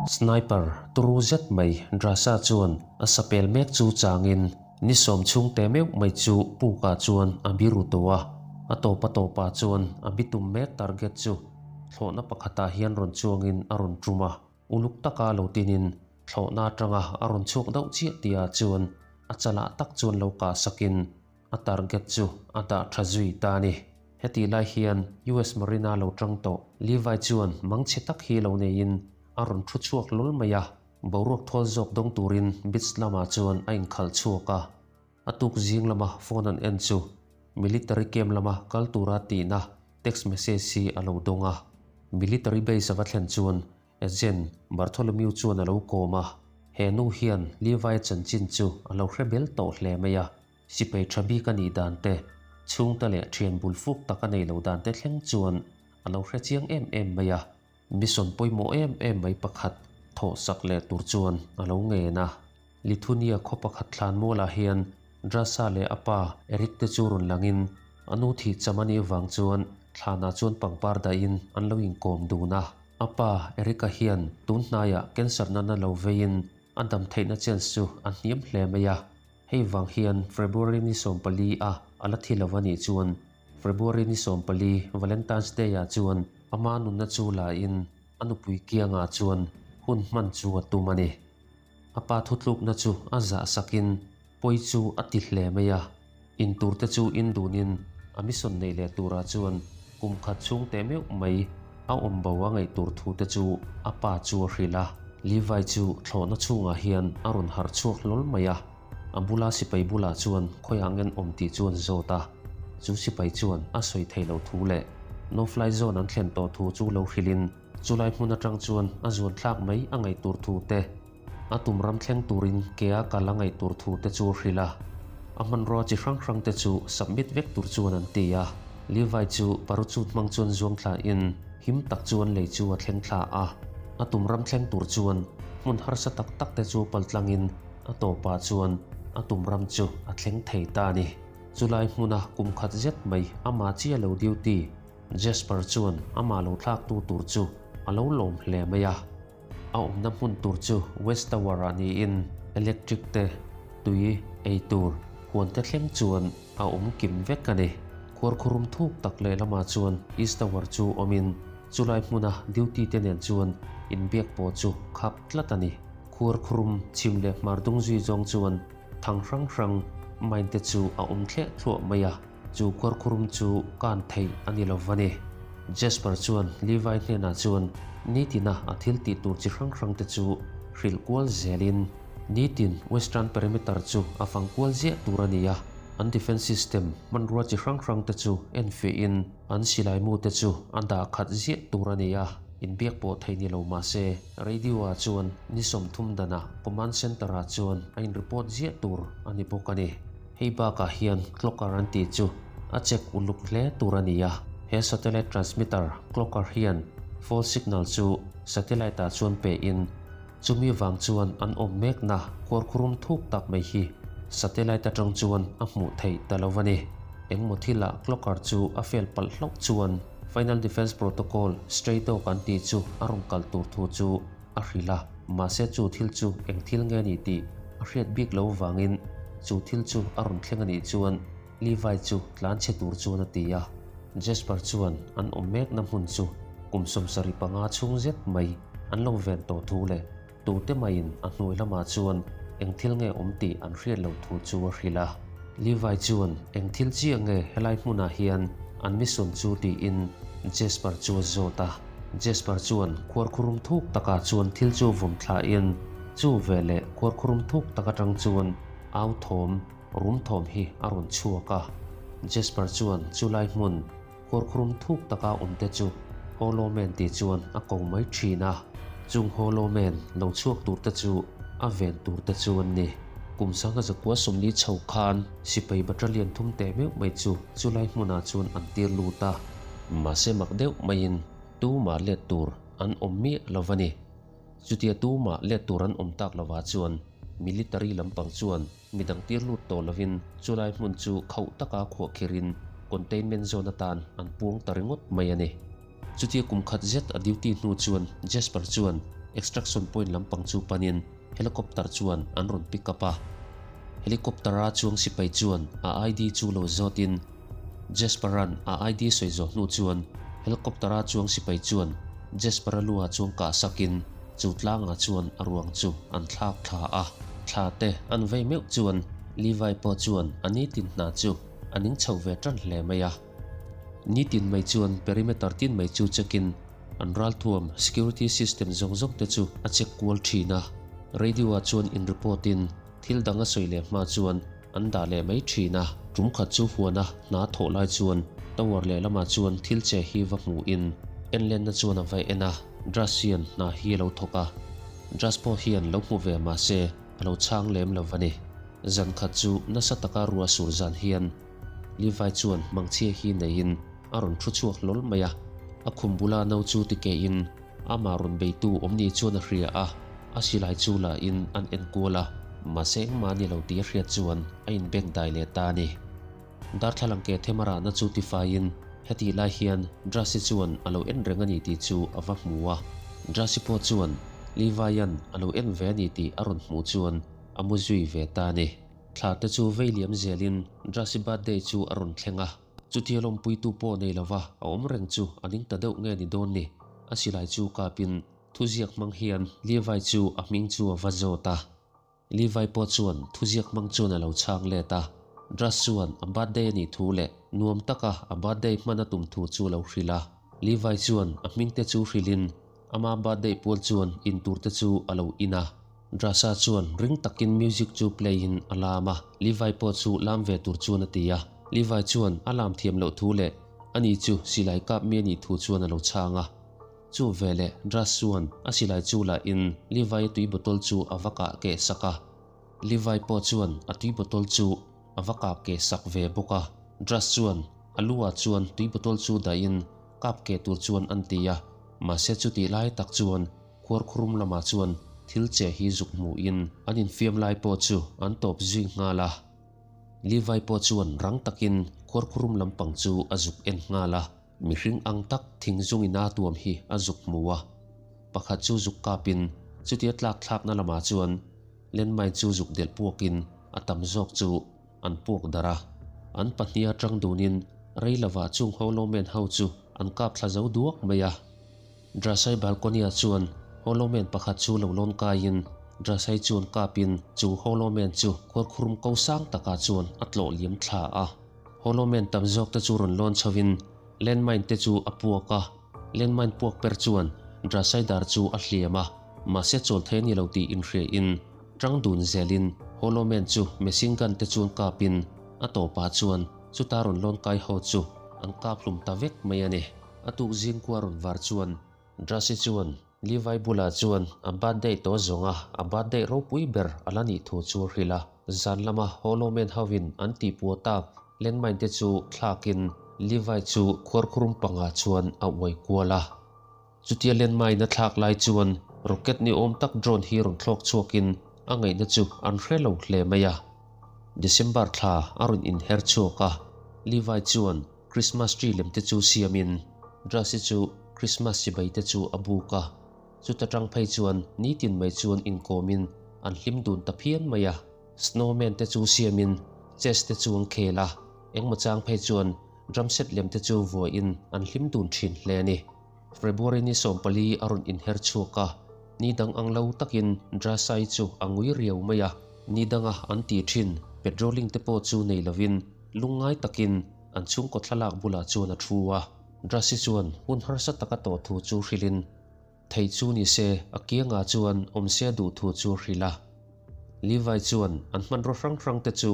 Sniper turu zet mai Drasa chuan a sapel mek chu changin ni sawm chhung te meuh mai chu pukah chuan a biru tawh a, a tawp a tawpah chuan a bitum mek target chu thlawhna pakhatah hian rawn chuangin a rawn tum a, uluk taka lo tinin thlawhna atanga a rawn chhuak deuh chiah tihah chuan a chalah tak chuan lo kah sakin a target chu a dah tha zui ta a ni. Hetih lai hian US Marine-a lo tang tawh Levi chuan mangchhe tak hi lo neiin a rawn thu chhuak lul mai a, boruak thawl zawk dawng turin beach lamah chuan a inkhalh chhuak a. A tuk zing lama phone an en chu military camp lama kal tura tihna text message hi a lo dawng a. Military base a va thlen chuan Agent Bartholomew chuan a lo kawm a, he nu hian Levi chanchin chu a lo hre bel tawh hle mai a. Sipai tha bik a nih dan te, chhungte leh thian bul fuk tak a nei lo dan te thleng chuan a lo hre chiang em em mai a. Mission pawimawh em em mai pakhat thawh sak leh tur chuan a lo ngen a. Lithuania khaw pakhat thlan mualah hian Drasa leh a pa Erik te chu rawn langin a nu thih cham a nih vang chuan thlanah chuan pangpar dahin an lo inkawm dun a. A pa Erika hian tun hnaiah cancer natna lo veiin a dam theihna chance chu a hniam hle mai a. Hei vang hian February ni 14 a a la thi lo a nih chuan February ni 14 Valentine's Day ah chuan ama nunna chu la in a nupui kiangah chuan hun hman chu a tum a ni. A pa thutlukna chu a zah sakin pawi chu a ti hle mai a, in tur te chu in dunin a mission neih leh turah chuan kum khat chhung teh meuh mai a awm bo a ngaih tur thu te chu a pa chu a hrilh a. Levi chu thlawhna chhungah hian a rawn harh chhuak hlawl mai a, a bula sipai bulah chuan khawiah ngen awm tih chu an zawt a, chu sipai chuan a sawi thei lo thu leh no fly zone an thlen tawh thu chu lo hrilhin chulai hmun atang chuan a zuan thlak mai a ngaih tur thu te A tum ram thleng turin ke a kal a ngaih tur thu te chu a hrilh a, a hmanrua chi hrang hrang te chu submit vek tur chuan an ti a. Levi chu parachute hmang chuan zuang thla in him tak chuan lei chu a thleng thla a. A tum ram thleng tur chuan hmun harsa tak tak te chu pal tlang in a tawpah chuan a tum ram chu a thleng thei ta a ni. Chulai hmuna kum khat zet mai amah chiah lo duty Jasper chuan amah lo thlak tu tur chu a lo lawm hle mai a. A awmna hmun tur chu West Tower ah niin electric te, tui, ei tur, huan te thleng chuan a awm kim vek a ni. Khuarkhurum thuk tak lehlamah chuan East Tower chu awmin chulai hmuna duty te nen chuan inbiak pawh chu khap tlat a ni. Khuarkhurum chhim leh hmar dung zui zawng chuan thang hrang hrang mine te chu a awm thleh thluah mai a. Chu khuarkhurum chu kan theih a ni lo va ni. Jasper chuan Levi hnenah chuan nitina a thil tih tur chi hrang hrang te chu hrilh kual zelin nitin Western Perimeter chu a fang kual ziah tur a ni a, an defence system hmanrua chi hrang hrang te chu enfiahin an silai mu te chu a dah khat ziah tur a ni a. Inbiak pawh theih ni lo mah se radio ah chuan ni 30 danah command center ah chuan a in report ziah tur a ni bawk a ni. Hei bakah hian clocker an tih chu a check uluk hle tur a ni a, he satellite transmitter clocker hian false signal chu satellite ah chuan pe in chumi vang chuan an awm mekna khuarkhurum thuk tak mai hi satellite atang chuan a hmuh theih ta lo a ni. Engmaw thilah clocker chu a fail palh hlauh chuan Final Defense Protocol stray dog an tih chu a rawn kal tur thu chu a hrilh a, mahse chu thil chu eng thil nge ni tih a hriat bik lo vangin chu thil chu a rawn thleng a nih chuan Levi chu tlan chhe tur chuan a ti a. Jasper chuan an awm mekna hmun chu kum 75 chhung zet mai an lo ven tawh thu leh tute maiin a hnuai lamah chuan eng thil nge awm tih an hriat lo thu chu a hrilh a. Levi chuan eng thil chiah nge helai hmunah hian an mission chu tiin Jasper chu a zawt a. Jasper chuan khuarkhurum thuk takah chuan thil chu vawm thlain chu veleh khuarkhurum thuk tak atang chuan au thawm, rum thawm hi a rawn chhuak a. Jasper chuan chulai hmun khuarkhurum thuk taka awm te chu Hollow Man tih chuan a ko mai thin a. Chung Hollow Man lo chhuak tur te chu a ven tur te chu an ni. Kum 1940 chho khan sipai battalion thum teh meuh mai chu chulai hmunah chuan an tir lut a. Mahse mak deuh maiin tumah let tur an awm miah lo va ni. Chutia tumah let tur an awm tak lovah chuan military lampang chuan midang tir lut tawh lovin chulai hmun chu khauh taka khuahkhirin containment zone atan an puang ta ringawt mai a ni. Chutia kum khat zet a duty hnu chuan Jasper chuan Extraction point lampang chu panin helicopter chuan an rawn pick up a. Helicopter-a chuang sipai chuan a ID chu lo zawtin Jasper-a'n a ID sawi zawh hnu chuan helicopter-a chuang sipai chuan Jasper-a luha chuang kah sakin chu tlangah chuan a ruang chu an thlak thla a. Thla te an vei meuh chuan Levi pawh chuan a nitin hna chu a ning chho ve tan hle mai a. Nitin mai chuan perimeter tin mai chu check in an ralthuam security system zawng zawng te chu a check kual thin a. Radio ah chuan in report in thil dang a sawi leh hma chuan an dah leh mai thin a. Tum khat chu huana hna thawh lai chuan tower lehlamah chuan thil che hi va hmu in enlenna chuan a va en a, Druss hian hna hi a lo thawk a. Druss pawh hian lo hmu ve mahse a lo chhang lem lo va ni. Zan khat chu nasa taka ruah sur zan hian Levi chuan mangchhia hi neiin a rawn thu chhuak hlawl mai a, a khum bula no chu ti kehin amah rawn beitu awm ni chuan a hria a, a silai chu la in an en kual a, mahse engmah a ni lo tih a hriat chuan a inbeng dai leh ta a ni. Darthlalang ke them a rahna chu tifaiin hetih lai hian Drasi chuan a lo en reng a ni tih chu a va hmu a, Drasi pawh chuan Levi-a'n a lo en ve a ni tih a rawn hmuh chuan a mu zui ve ta a ni. Thla te chu vei liam zelin Drasi birthday chu a rawn thleng a, chutia lawmpuitu pawh nei lova a awm reng chu a ning ta deuh nge ni dawn ni? A silai chu kapin thuziak hmang hian Levi chu a hming chu a va zawt a. Levi pawh chuan thuziak hmang chuan a lo chhang let a, Dras chuan a birthday a nih thu leh nuam taka a birthday hman a tum thu chu a lo hrilh a. Levi chuan a hming te chu hrilhin Ama birthday pual chuan in tur te chu a lo in a. Drasa chuan ring takin music chu play in a lam a, Levi pawh chu lam ve tur chuan a ti a. Levi chuan a lam thiam loh thu leh ani chu silai kap mi a nih thu chuan a lo chhang a. Chu veleh Dras chuan a silai chu la in Levi a tui bottle chu a va kah keh sak a. Levi pawh chuan a tui bottle chu a va kap keh sak ve bawk a. Dras chuan a lu ah chuan tui bottle chu dah in Kap ke tur chuan an ti a, mahse chutih lai tak chuan khuarkhurum lamah chuan thil che hi zuk hmuhin an infiam lai pawh chu an tawp zui nghal a. Levi pawh chuan rang takin khuarkhurum lampang chu a zuk en nghal a, mihring ang tak thing zungin a tuam hi a zuk hmu a. Pakhat chu zuk kapin chutia tlak thlakna lamah chuan landmine chu zuk delh puakin a tam zawk chu an puak darh a, an pahniha tang dunin rei lovah chung Hollow-Man ho chu an kap thla zo duak mai a. Drasai balcony-ah chuan Hollow-Man pakhat chu lo lawn kaiin Drasai chuan kapin chu Hollow-Man chu khuarkhurum ko sang takah chuan a tlawh liam thla a. Hollow-Man tam zawk te chu rawn lawn chhovin landmine te chu a puak a, landmine puak per chuan Drasai dar chu a hliam a, mahse chawl thei a ni lo tih inhriain Tang dun zelin Hollow Man chu machine gun te chuan kapin a tawpah chuan chuta rawn lawn kai ho chu an kap hlum ta vek mai a ni. A tuk zingkua rawn var chuan Drasy chuan Levi bulah chuan a birthday tawh zawnga a birthday ropui ber a la nih thu chu a hrilh a. Zan lama Hollow Man hoin an tihpuah tak landmine te chu thlakin Levi chu khuarkhurum pangah chuan a uai kual a. Chutia landmine a thlak lai chuan rocket ni awm tak drone hi rawn thlawk chhuakin a ngaihna chu an hre lo hle mai a. December thla a rawn inher chhuak a, Levi chuan Christmas tree lem te chu siamin Drasy chu Christmas chibai te chu a buk a. Chuta tang phei chuan nitin mai chuan inkawmin an hlim dun ta phian mai a. Snowman te chu siamin chess te chu an khel a, engmaw chang phei chuan drum set lem te chu vuahin an hlim dun thin hle a ni. February ni 14 a rawn inher chhuak a, ni dang ang lo takin Drasai chu a ngui riau mai a, ni danga an tih thin patrolling te pawh chu nei lovin lungngai takin an chhungkaw thlalak bulah chuan a thu a. Drasi chuan hun harsa taka tawh thu chu hrilhin thei chu ni se a kiangah chuan awm se duh thu chu hrilh a. Levi chuan an hmanraw hrang hrang te chu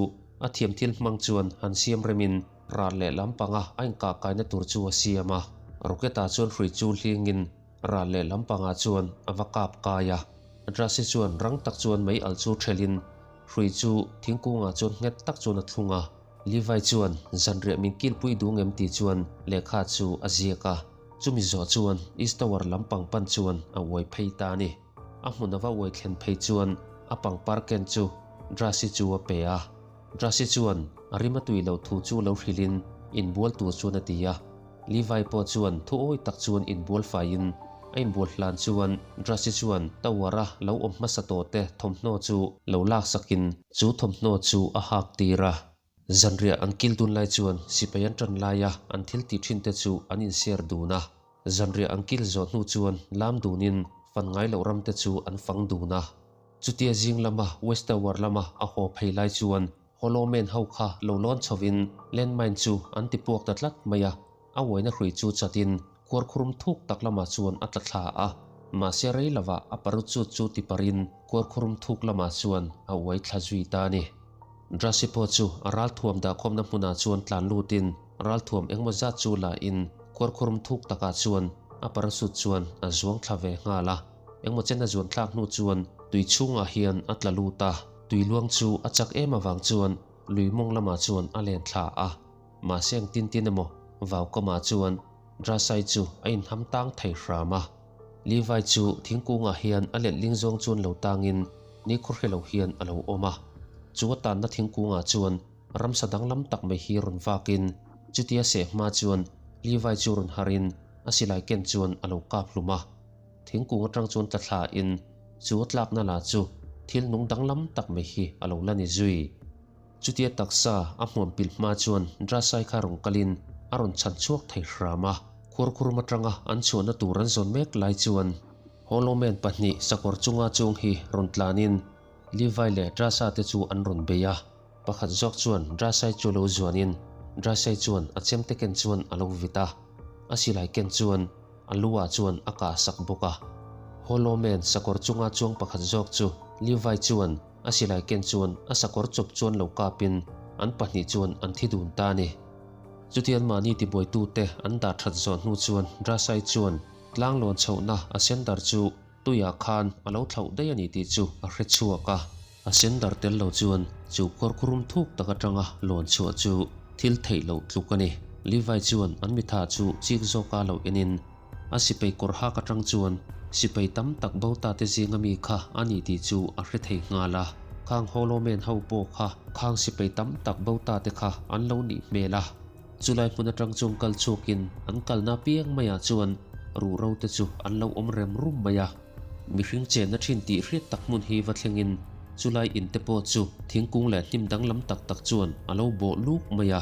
a thiam thil hmang chuan han siam remin Ral leh lampanga a inkahkaina tur chu a siam a, Rocket-a chuan hrui chu hlingin ral leh lampangah chuan a va kap kai a. Drasi chuan rang tak chuan mei alh chu thelhin hrui chu thingkungah chuan nghet tak chuan a thlung a. Levi chuan zanriah min kilpui duh ngem tih chuan lehkha chu a ziak a, chumi zawh chuan East Tower lampang pan chuan a uai phei ta a ni. A hmun a va uai thlen phei chuan a pangpar ken chu Drasi chu a pe a. Drasi chuan a rim a tui loh thu chu lo hrilhin inbual tur chuan a ti a. Levi pawh chuan thu awi tak chuan inbual faiin A inbual hlan chuan Drassi chuan Tower-a lo awm hmasa tawhte thawmhnaw chu lo laksakin chu thawmhnaw chu a hak tir a. Zanriah an kil dun lai chuan sipai an tan laia an thil tih thin te chu an inshare dun a. Zanriah an kil zawh hnu chuan lam dunin fan ngai loh ram te chu an fang dun a. Chutia zing lama West Tower lama a haw phei lai chuan Hollow Man ho kha lo lawn chhovin landmine chu an ti puak ta tlat mai a. A uaina hrui chu chatin khuarkhurum thuk tak lamah chuan a tla thla a. Mahse rei lovah a parachute chu ti parin khuarkhurum thuk lamah chuan a uai thla zui ta a ni. Drasi pawh chu a ralthuam dahkhawmna hmunah chuan tlan lutin ralthuam engmaw zat chu la in khuarkhurum thuk takah chuan a parachute chuan a zuang thla ve nghal a. Engmaw chen a zuan thlak hnu chuan tui chhungah hian a tla lut a, tui luang chu a chak em avang chuan lui mawng lamah chuan a len thla a. Mahse engtin tin emaw vau kamah chuan Drasai chu a inham tang thei hram a. Levi chu thingkungah hian a letling zawng chuan lo tangin nikhur hre lo hian a lo awm a. Chu a tanna thingkungah chuan ramsa danglam tak mai hi rawn vakin chutia seh hma chuan Levi chu rawn harin a silai ken chuan a lo kap hlum a. Thingkung atang chuan tla thlain chu a tlakna lah chu thil nung danglam tak mai hi a lo la ni zui. Chutia taksa a hmuam pilh hma chuan Drasai kha rawn kalin a rawn chhan chhuak thei hram a. Khuarkhurum atanga an chhuahna tur an zawn mek lai chuan Hollow Man pahnih sakawr chunga chung hi rawn tlanin Levi leh Drasa te chu an rawn bei a. Pakhat zawk chuan Drasai chu lo zuanin Drasai chuan a chemte ken chuan a lo vit a, a silai ken chuan a lu ah chuan a kah sak bawk a. Hollow Man sakawr chunga chuang pakhat zawk chu Levi chuan A silai ken chuan a sakawr chawp chuan lo kapin an pahnih chuan an thi dun ta a ni. Chutian mahni tibuaitute an dah that zawh hnu chuan Drasai chuan tlanglawn chhohna a sendar chu tuiah khan a lo thlauh daih a ni tih chu a hre chhuak a. A sendar tel lo chuan chu khuarkhurum thuk tak atanga lawn chhuah chu thil theih loh tluk a ni. Levi chuan an mitha chu chik zawka lo enin A sipai kawr hak atang chuan sipai tam tak bo ta te zinga mi kha a ni tih chu a hre thei nghal a. Khang Hollow Man ho pawh kha khang sipai tam tak bo ta te kha an lo nih hmel a. Chulai hmun atang chuan kal chhuakin an kalna piang maiah chuan ruhro te chu an lo awm rem rum mai a. Mihring chenna thin tih hriat tak hmun hi va thlengin chulai in te pawh chu thingkung leh hnim danglam tak tak chuan a lo bawh luk mai a.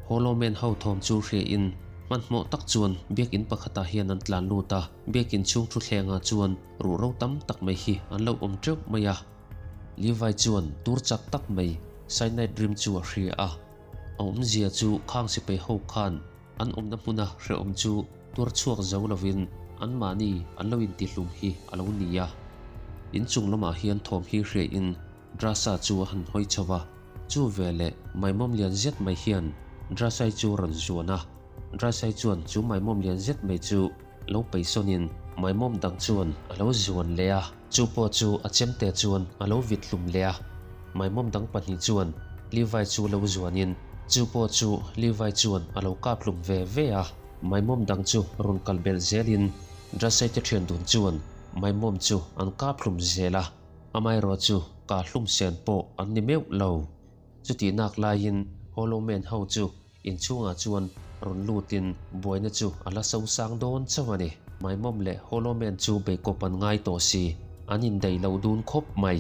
Hollow Man ho thawm chu hria in hmanhmawh tak chuan biakin pakhatah hian an tlan lut a, biakin chhung thutthlengah chuan ruhro tam tak mai hi an lo awm teuh mai a. Levi chuan tur chak tak mai cyanide rim chu a hria a, a awmzia chu khang sipai ho khan an awmna hmuna hrehawm chu tuar chhuak zo lovin anmahni an lo intihlum hi a lo ni a. Inchung lamah hian thawm hi hria in Drasa chu a han hawi chho va, chu veleh maimawm lian zet mai hian Drasai chu a rawn zuan a. Drasai chuan chu maimawm lian zet mai chu lo peisawnin maimawm dang chuan a lo zuan leh a, chu pawh chu a chemte chuan a lo vit hlum leh a. Maimawm dang pahnih chuan Levi chu lo zuanin chu pawh chu Levi chuan a lo kap hlum ve ve a. Maimawm dang chu rawn kal belh zelin Drasai te thian dun chuan maimawm chu an kap hlum zel a. Amaherawh chu ka hlum sen pawh an ni meuh lo. Chutih nak laiin Hollow Man ho chu inchhungah chuan rawn lutin buaina chu a la so sang dawn chauh a ni. Maimawm leh Hollow Man chu beikawp an ngai tawh si, an indaih loh dun khawp mai.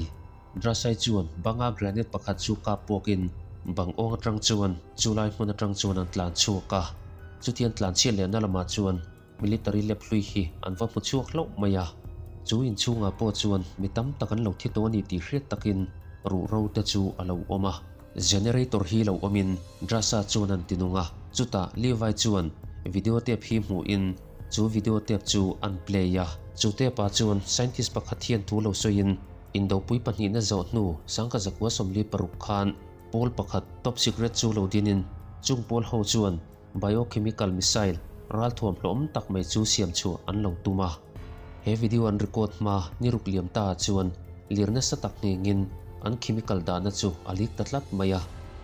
Drasai chuan banga granite pakhat chu kap puakin bang awng atang chuan chulai hmun atang chuan an tlan chhuak a. Chutiang tlan chhiat lehna lamah chuan Military lab hlui hi an va hmu chhuak hlauh mai a, chu inchhungah pawh chuan mi tam tak an lo thi tawh a ni tih hriat takin ruhro te chu a lo awm a. Generator hi lo awmin Drasa chuan an ti nung a, chutah Levi chuan video tape hi hmuhin chu video tape chu an play a. Chu tape ah chuan scientist pakhat hian thu lo sawiin Indopui pahnihna zawh hnu sangka zakua 46 khan pawl pakhat top secret chu lo dinin chung pawl ho chuan Biochemical missile ralthuam hlawm tak mai chu siam chhuah an lo tum a. He video an record hma ni ruk liam ta ah chuan lir nasa tak nghengin an chemical dahna chu a leak ta tlat mai a.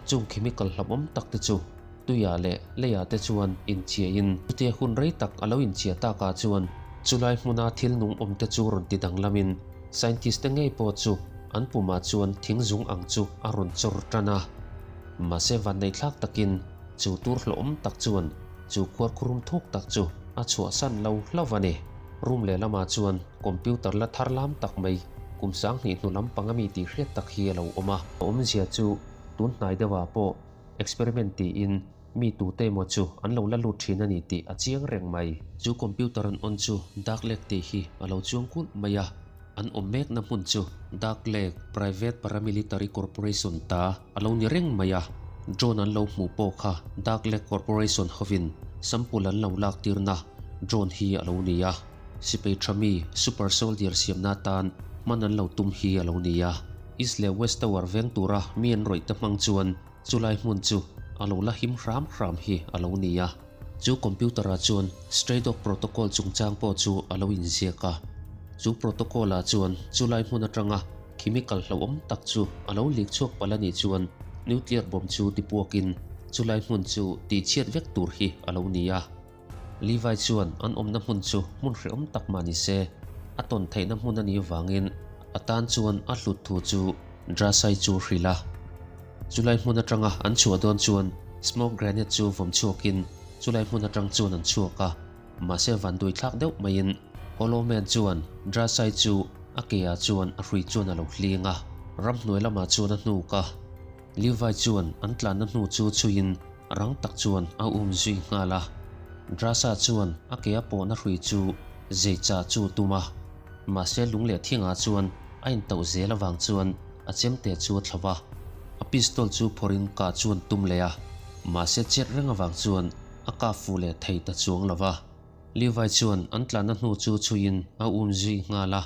Chung chemical hlauhawm tak te chu tuiah leh leiah te chuan inchiahin chutia hun rei tak a lo inchia tak ah chuan chulai hmuna thil nung awm te chu rawn ti danglamin scientist te ngei pawh chu an pumah chuan thing zung ang chu a rawn chawr tan a. Mahse vanneihthlak takin Chu tur hlawhawm tak chuan chu khuarkhurum thuk tak chu a chhuahsan lo hlauh a ni. Room lehlamah chuan computer la thar lam tak mai kum 2000 hnu lampang ami tih hriat tak hi a lo awm a. A awmzia chu tun hnai deuhah pawh experiment tiin mi tute emaw chu an lo la lut thin a ni tih a chiang reng mai. Chu computer an on chu Dark Lake tih hi a lo chuang kulh mai a, an awm mekna hmun chu Dark Lake Private Paramilitary Corporation ta a lo ni reng mai a, drone an lo hmuh pawh kha Dark Lake Corporation hovin sample an lo lak tirna drone hi a lo ni a, sipai tha mi super soldier siamna atan hman an lo tum hi a lo ni a. East leh West Tower veng tura mi an rawih te hmang chuan Chulai hmun chu a lo la him hram hram hi a lo ni a. Chu computer-ah chuan Stray Dog Protocol chungchang pawh chu a lo inziak a. Chu protocol-ah chuan chulai hmun atanga chemical hlauhawm tak chu a lo leak chhuak palh a nih chuan nuclear bomb chu tipuakin chulai hmun chu tihchhiat vek tur hi a lo ni a. Levi chuan an awmna hmun chu hmun hrehawm tak mah ni se, a tawn theihna hmun a nih avangin a tan chuan a hlut thu chu Drasai chu hrilh a. Chulai hmun atanga an chhuah dawn chuan smoke grenade chu vawm chhuakin chulai hmun atang chuan an chhuak a, mahse vanduai thlak deuh maiin Hollow Man chuan Drasai chu a ke ah chuan a hrui chuan a lo hling a, ramhnuai lamah chuan a hnuk a. Levi chuan an tlanna hnu chu chhuiin rang tak chuan a um zui nghal a. Drasa chuan a ke a pawhna hrui chu zei chah chu a tum a, mahse lung leh thingah chuan a intauh zel avang chuan a chemte chu a thlo va. A pistol chu phawrhin kah chuan tum leh a, mahse chet reng avang chuan a kap fuh leh thei ta chuang lo va. Levi chuan an tlanna hnu chu chhuiin a um zui nghal a,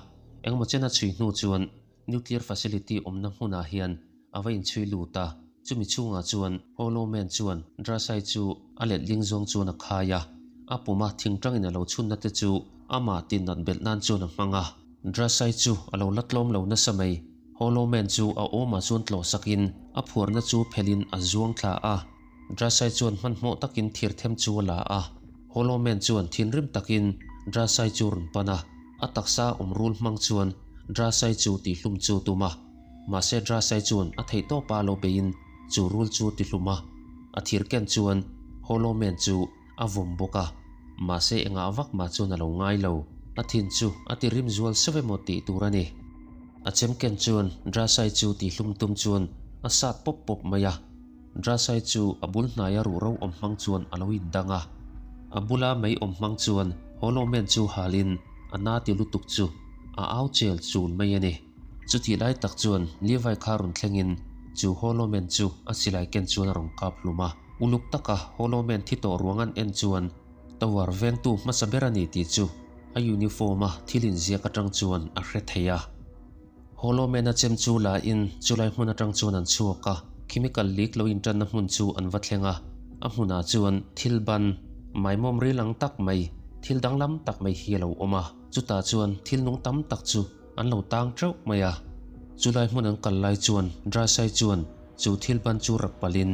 engmaw chen a chhui hnu chuan Nuclear facility awmna hmunah hian a va inchhui lut a, chumi chhungah chuan Hollow Man chuan Drasai chu a letling zawng chuan a khai a, a puma thingtangin a lo chhunna te chu amah tinnat belh nan chuan a hmang a. Drasai chu a lo la tlawm lo nasa mai, Hollow Man chu a awmah chuan tlawh sakin a phuarna chu phelhin a zuang thla a. Drasai chuan hmanhmawh takin thirthem chu a la a, Hollow Man chuan thinrim takin Drasai chu rawn pan a, a taksa awm rul hmang chuan Drasai chu tihhlum chu tum a, mahse Drasai chuan a theih tawpa lo beiin chu rul chu tihlum a, a thir ken chuan Hollow Man chu a vawm bawk a, mahse engah vak mah chuan a lo ngai lo, a thin chu a ti rim zual seuh emaw tih tur a ni. A chem ken chuan Drasai chu tihhlum tum chuan a sat pawp pawp mai a. Drasai chu a bul hnaia ruhro awm hmang chuan a lo indang a. A bula mei awm hmang chuan Hollow Man chu halin a na ti lutuk chu a au chel chul mai a ni. Chutih lai tak chuan Levi kha rawn thlengin chu Hollow Man chu a silai ken chuan a rawn kap hlum a. Uluk taka Hollow Man thi tawh ruang an en chuan Tower vengtu hmasa ber a ni tih chu a uniform a thil inziak atang chuan a hre thei a. Hollow Man-a chem chu la in chulai hmun atang chuan an chhuak a, chemical leak lo intanna hmun chu an va thleng a, a hmunah chuan thil ban, maimawm ril ang tak mai, thil danglam tak mai hi a lo awm a, chutah chuan thil nung tam tak chu an lo tang teuh mai a. Chulai hmun an kal lai chuan Drasai chuan chu thil ban chu rap palhin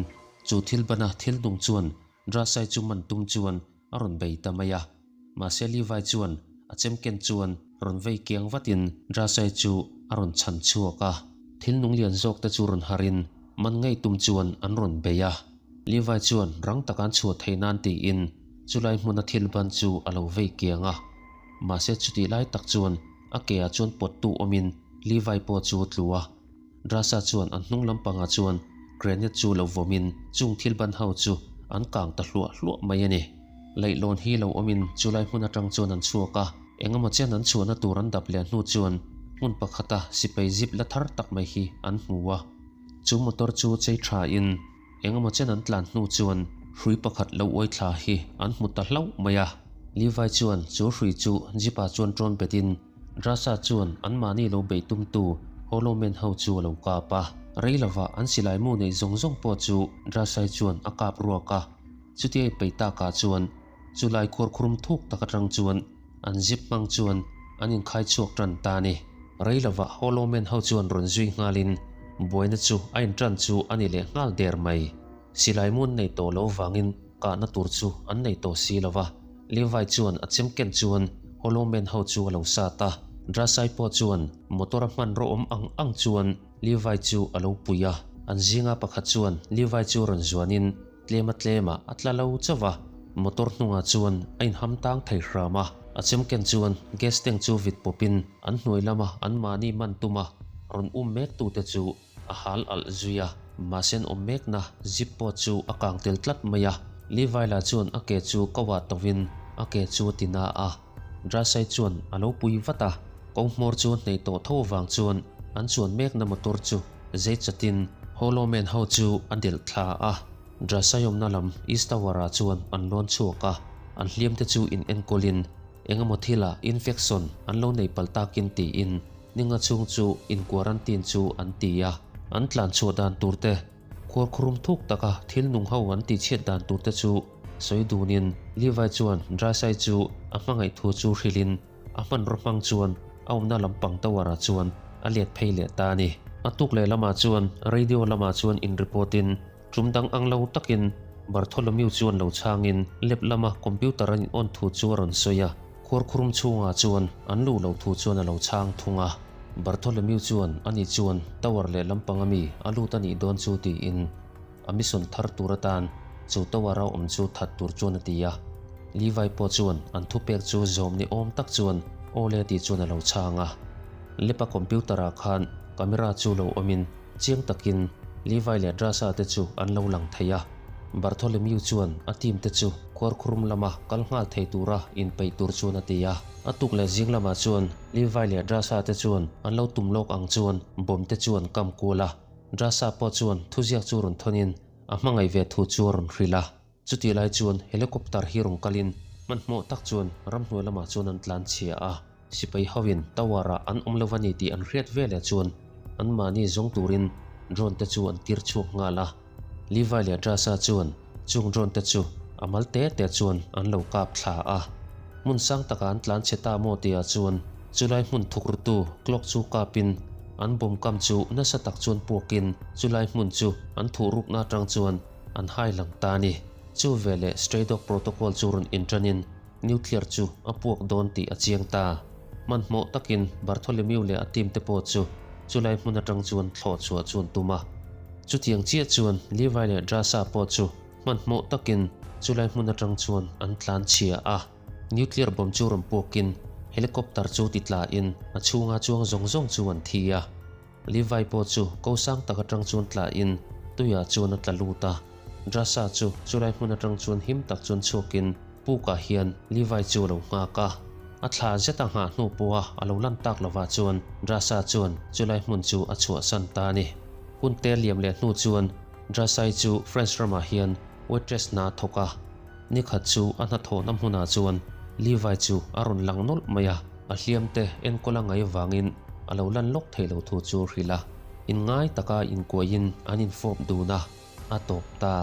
chu thil bana thil nung chuan Drasai chu man tum chuan a rawn bei ta mai a. Mahse Levi chuan a chemken chuan rawn vei kiang vatin Drasai chu a rawn chhan chhuak a. Thil nung lian zawk te chu rawn harin man ngei tum chuan an rawn bei a. Levi chuan rang taka an chhuah theih nan tiin chulai hmuna thil ban chu a lo vei kiang a. Mahse chutih lai tak chuan a ke ah chuan pawttu awmin Levi pawh chu a tlu a. Drasa chuan an hnung lampangah chuan grenade chu lo vawmin chung thil ban ho chu an kang ta hluah hluah mai a ni. Leihlawn hi lo awmin chulai hmun atang chuan an chhuak a, engemaw chen an chhuahna tur an dap leh hnu chuan hmun pakhata sipai zip la thar tak mai hi an hmu a. Chu motor chu chei thain Engemaw chen an tlan hnu chuan hrui pakhat lo uai thla hi an hmu ta hlauh mai a. Levi chuan chu hrui chu Jeep ah chuan ṭawn betin Drasa chuan anmahni lo beih tumtu Hollow Man ho chu a lo kap a. Rei lovah an silai mu neih zawng zawng pawh chu Drasai chuan a kap ruak a. Chutia i peih takah chuan Chulai khuarkhurum thuk tak atang chuan an zip hmang chuan an inkhai chhuak tan ta a ni. Rei lovah Hollow Man ho chuan rawn zui nghalin buaina chu a intan chu a ni leh nghal der mai. Silai mu an nei tawh loh vangin kahna tur chu an nei tawh si lo va. Levi chuan a chem ken chuan Hollow Man ho chu a lo sat a. Drasai pawh chuan motor a hmanraw awm ang ang chuan Levi chu a lo pui a. An zinga pakhat chuan Levi chu rawn zuanin Tlema tlemah a tla lo chauh a, motor hnungah chuan a inham tang thei hram a. A chem ken chuan gas tank chu vit pawpin an hnuai lama anmahni man tuma rawn um mektute chu a hal alh zui a. Mahse an awm mekna zip pawh chu a kang tel tlat mai a. Levi lah chuan a ke chu ko ah tovin a ke chu a ti na a. Drasai chuan a lo pui vat a, ko hmawr chu a hneih tawh tho avang chuan an chuan mekna motor chu zei chatin Hollow Man ho chu a delh thla a. Drasai awmna lam East Tower ah chuan an lawn chhuak a, an hliam te chu in enkawlin eng emaw thilah infection an lo nei palh takin tiin ninga chhung chu in quarantine chu an ti a, an tlan chhuah dan tur te, khuarkhurum thuk taka thil nung ho an tihchhiat dan tur te chu sawi dunin Levi chuan Drasai chu a hmangaih thu chu hrilhin A hmanraw hmang chuan a awmna lampang tower ah chuan a let phei leh ta a ni. A tuk leh lamah chuan radio lamah chuan in report in tum dang ang lo takin Bartholomew chuan lo chhangin lab lama computer an in on thu chu a rawn sawi a, khuarkhurum chhungah chuan an luh loh thu chuan a lo chhang thung a. Bartholomew chuan ani chuan tower leh lampang ami a lut a nih dawn chu tiin A mission thar tur atan chu tower a awm chu that tur chuan a ti a. Levi pawh chuan an thupek chu zawm ni awm tak chuan aw le tih chuan a lo chhang a. Lepa computer ah khan camera chu lo awmin chiang takin Levi leh Drasa te chu an lo lang thei a. Bartholomew chuan a team te chu khuarkhurum lama kal nghal thei tura inpeih tur chuan a ti a. A tuk leh zing lamah chuan Levi leh Drasa te chuan an lo tum lawk ang chuan bomb te chu an kam kual a. Drasa pawh chuan thuziak chu rawn thawnin a hmangaih ve thu chu a rawn hrilh a. Chutih lai chuan helicopter hi rawn kalin hmanhmawh tak chuan ramhnuai lamah chuan an tlan chhia a. Sipai hoin tower ah an awm lo a ni tih an hriat veleh chuan anmahni zawng turin drone te chu an tir chhuak nghal a. Levi leh Drasa chuan chung drone te chu a mal te te chuan an lo kap thla a. Hmun sang takah an tlan chhe ta maw tihah chuan chulai hmun thukrutu clock chu kapin an bomb kam chu nasa tak chuan puakin chulai hmun chu an thuh rukna atang chuan an hai lang ta a ni. Chu veleh Stray Dog Protocol chu rawn inṭanin nuclear chu a puak dawn tih a chiang ta. Hmanhmawh takin Bartholomew leh a team te pawh chu chulai hmun atang chuan thlawh chhuah chu an tum a. Chutiang chiah chuan Levi leh Drasa pawh chu Hmanhmawh takin chulai hmun atang chuan an tlan chhia a, nuclear bomb chu rawn puakin helicopter chu ti tlain a chhunga chuang zawng zawng chu an thi a. Levi pawh chu ko sang tak atang chuan tlain tuiah chuan a tla lut a. Drasa chu chulai hmun atang chuan him tak chuan chhuakin pukah hian Levi chu a lo nghak a. A thla zet a nghah hnu pawha a lo lan tak lovah chuan Drasa chuan chulai hmun chu a chhuahsan ta a ni. Hun te liam leh hnu chuan Drasai chu French ramah hian waitress hna a thawk a, nikhat chu a hnathawhna hmunah chuan Levi chu a rawn lang nawlh mai a, a hliamte enkawl a ngaih avangin a lo lan lawk thei lo thu chu a hrilh a, inngai taka inkuahin an infawp dun a, a tawp ta.